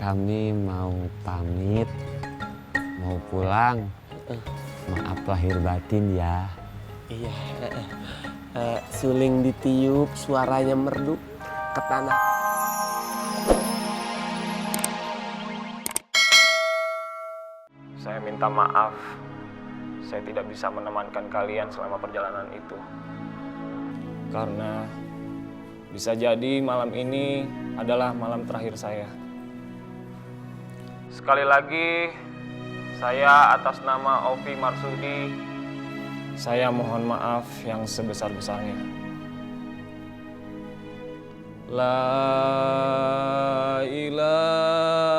Kami mau pamit, mau pulang. Maaf lahir batin ya. Iya, suling ditiup, suaranya merdu ke tanah. Saya minta maaf, saya tidak bisa menemankan kalian selama perjalanan itu. Karena bisa jadi malam ini adalah malam terakhir saya. Sekali lagi, saya atas nama Ovi Marsudi, saya mohon maaf yang sebesar-besarnya. La ilaha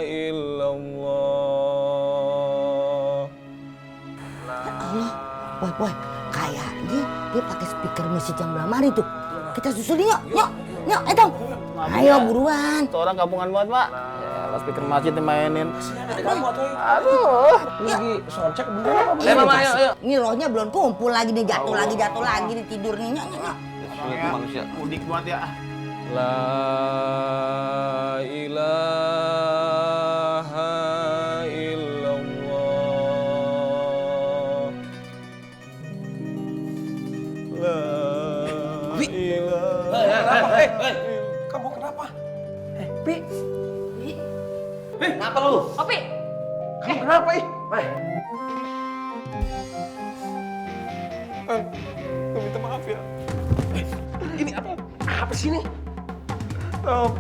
illallah. Boy, kayaknya dia pakai speaker masjid yang belamari tuh. Kita susulin yuk, Etong. Ayo buruan. Itu orang kampungan banget, Pak. Ya, speaker masjid dimainin. Aduh. Lagi soundcheck bener. Mama, ayo. Ini rohnya belum kumpul lagi nih, jatuh lagi nih tidur nih. Manusia mudik banget ya. La ilaha illallah. La ilaha. Kamu kenapa? Pi. Kenapa lu? Opi, Kamu kenapa, ih? Gue minta maaf ya. Ini apa? Apa sih ini? Tom.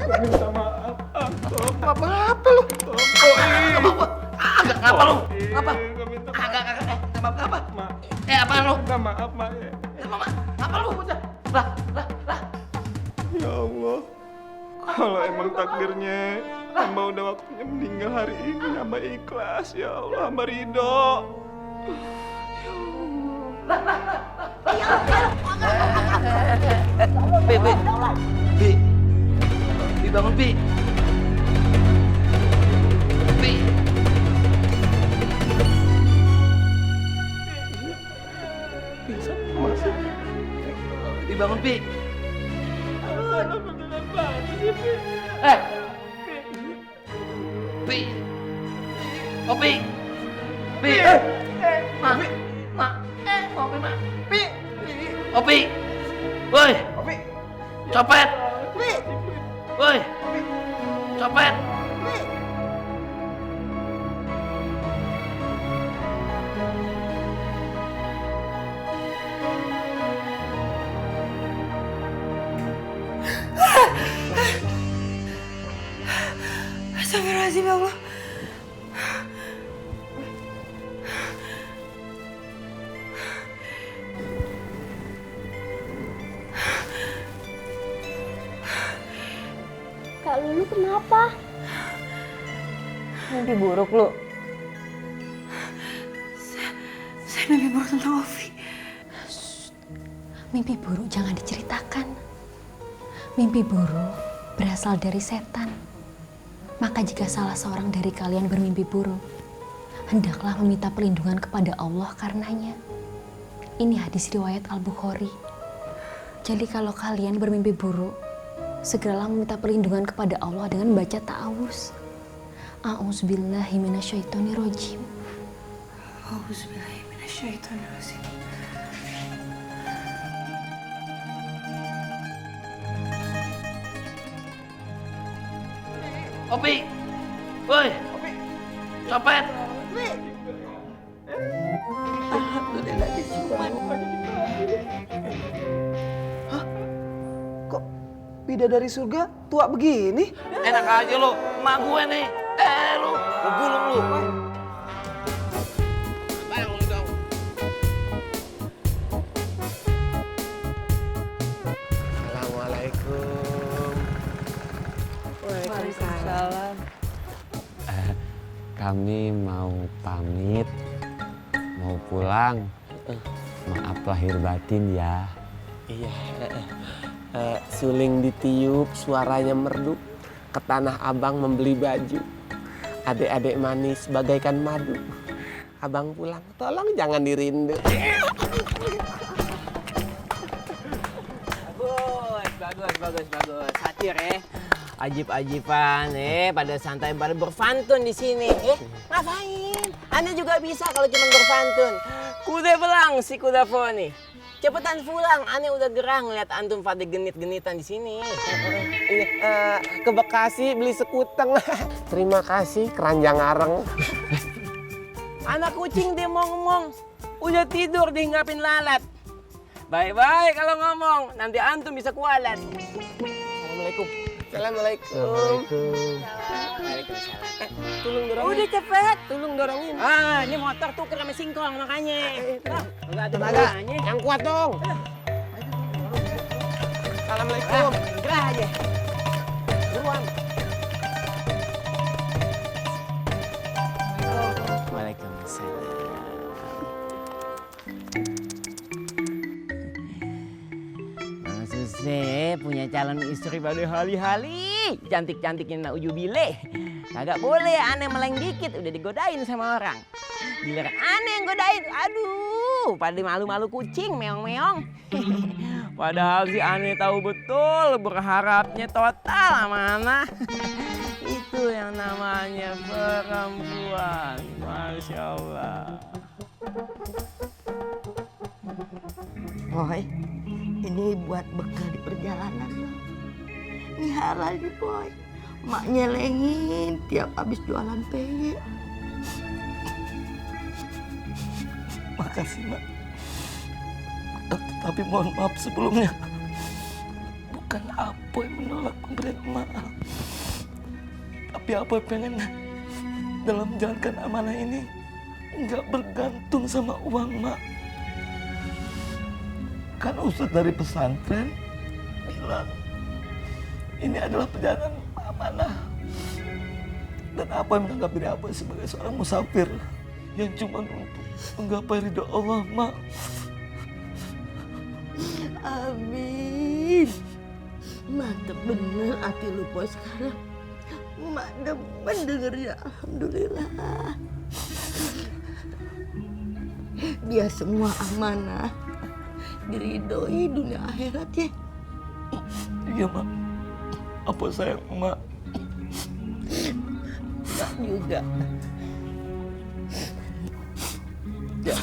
Gue minta maaf. Tom. Apa lu? Tom. Oh, Apa lu? Apa? Gue minta maaf. Apa? Apa lu? Minta maaf, Mak. Apa lu? Ya Allah. Kalau emang takdirnya hamba udah waktunya meninggal hari ini, hamba ikhlas. Ya Allah, hamba ridho. Bi bangun, Bi. Bisa masuk. Bi bangun, Bi. Beneran banget sih, Pi. Bi. Oh, Bi. Bi. Ma. Opi, Ma. Bi. Opi. Woi. Opi. Copet. Woi. Copet. Astagfirullahaladzim ya Allah. Kak Lulu kenapa? Mimpi buruk lu? Saya mimpi buruk tentang Ovi. Mimpi buruk jangan diceritakan. Mimpi buruk berasal dari setan. Maka jika salah seorang dari kalian bermimpi buruk, hendaklah meminta perlindungan kepada Allah karenanya. Ini hadis riwayat Al-Bukhari. Jadi kalau kalian bermimpi buruk, segeralah meminta perlindungan kepada Allah dengan membaca ta'awuz. A'udzubillahi minasyaitonirrajim. A'udzubillahi minasyaitonirrajim. Opi. Woi. Opi. Copet. Alhamdulillah disuman. Hah? Kok bidadari surga tua begini? Enak aja lo, emak gue nih. Lu, gue gulung lu. Assalamualaikum. Waalaikumsalam. Kami mau pamit, mau pulang. Maaf lahir batin ya. Iya, suling ditiup, suaranya merdu ke tanah abang membeli baju. Adik-adik manis bagaikan madu. Abang pulang, tolong jangan dirindu. bagus. Satir ya. Ajib-ajiban pada santai pada berfantun di sini. Ngapain? Anda juga bisa kalau cuma berfantun. Kuda belang si kuda foni. Cepetan pulang, aneh udah gerah ngeliat antum pada genit-genitan di sini. Ke Bekasi beli sekuteng. Terima kasih keranjang areng. Anak kucing dia mau ngomong, udah tidur dihinggapin lalat. Bye-bye kalau ngomong, nanti antum bisa kualat. Assalamualaikum. Assalamualaikum. Tolong dorongin. Udah cepet. Tolong dorongin. Ini motor tuker sama singkong makanya. Tenaga, yang kuat dong. Assalamualaikum. Gerah aja. Buruan. Waalaikumsalam. Bang Suse punya calon istri pada hali-hali. Cantik-cantiknya nak ujubile. Kagak boleh aneh meleng dikit udah digodain sama orang. Giliran aneh yang godain, aduh, pada malu-malu kucing, meong-meong. Padahal si aneh tahu betul berharapnya total sama itu yang namanya perempuan. Masya Allah. Boy, ini buat bekal di perjalanan lo. Ini halal nih Boy. Mak nyelengin tiap habis jualan peye. Makasih, Mak. Tapi mohon maaf sebelumnya. Bukan Apoy menolak pemberian maaf. Tapi Apoy pengen dalam menjalankan amanah ini nggak bergantung sama uang, Mak. Kan ustadz dari pesantren bilang ini adalah perjalanan amanah. Dan Apoy menganggap diri Apoy sebagai seorang musafir yang cuma untuk menggapai ridho Allah, Mak. Amin. Mantep bener hati lu Boy sekarang. Mak demen dengernya. Alhamdulillah. Biar semua amanah diridhoi dunia akhirat ya. Iya, Mak. Apa sayang, Mak? Mak juga. Ya.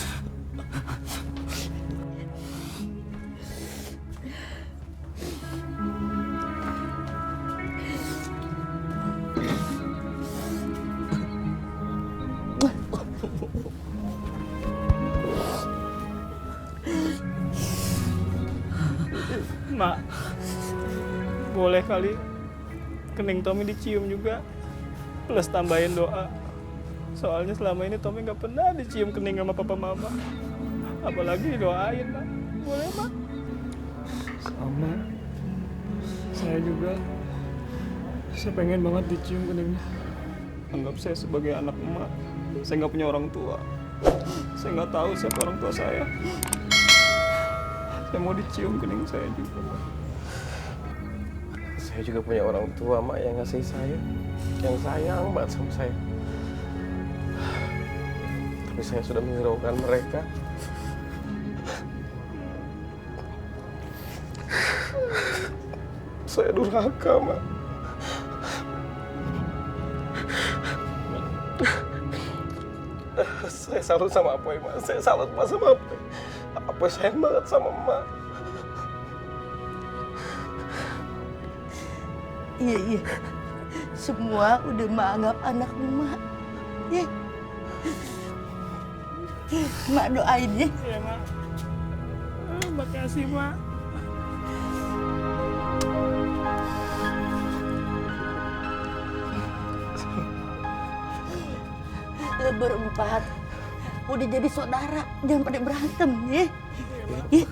Mak, boleh kali kening Tommy dicium juga, plus tambahin doa. Soalnya selama ini Tommy nggak pernah dicium kening sama papa mama, apalagi doain, Mak. Boleh, Mak? Sama, saya juga. Saya pengen banget dicium keningnya. Anggap saya sebagai anak emak. Saya nggak punya orang tua. Saya nggak tahu siapa orang tua saya. Saya mau dicium kening saya juga. Saya juga punya orang tua, Mak, yang ngasih saya, yang sayang banget sama saya. Tapi saya sudah menghiraukan mereka. Saya durhaka, Mak. Saya salut sama Apoy, Mak. Saya salut Mak sama Apoy. Apoy sayang banget sama Mak. Iya. Semua udah Mak anggap anak Mak. Ya. Mak doain ya. Iya, Mak. Makasih, Mak. Lo berempat udah jadi saudara, jangan pada berantem ya. Ya.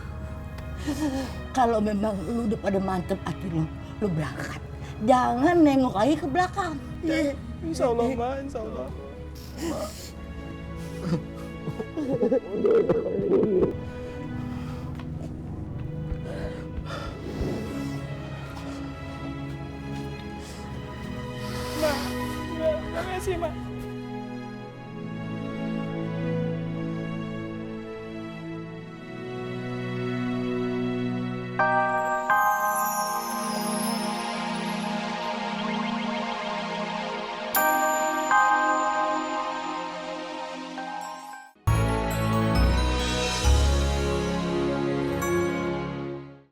Kalau memang lu udah pada mantep hati lu berangkat. Jangan nengok lagi ke belakang. Ya. Insya Allah, Mak. Insya Allah. Mak, makasih, Mak.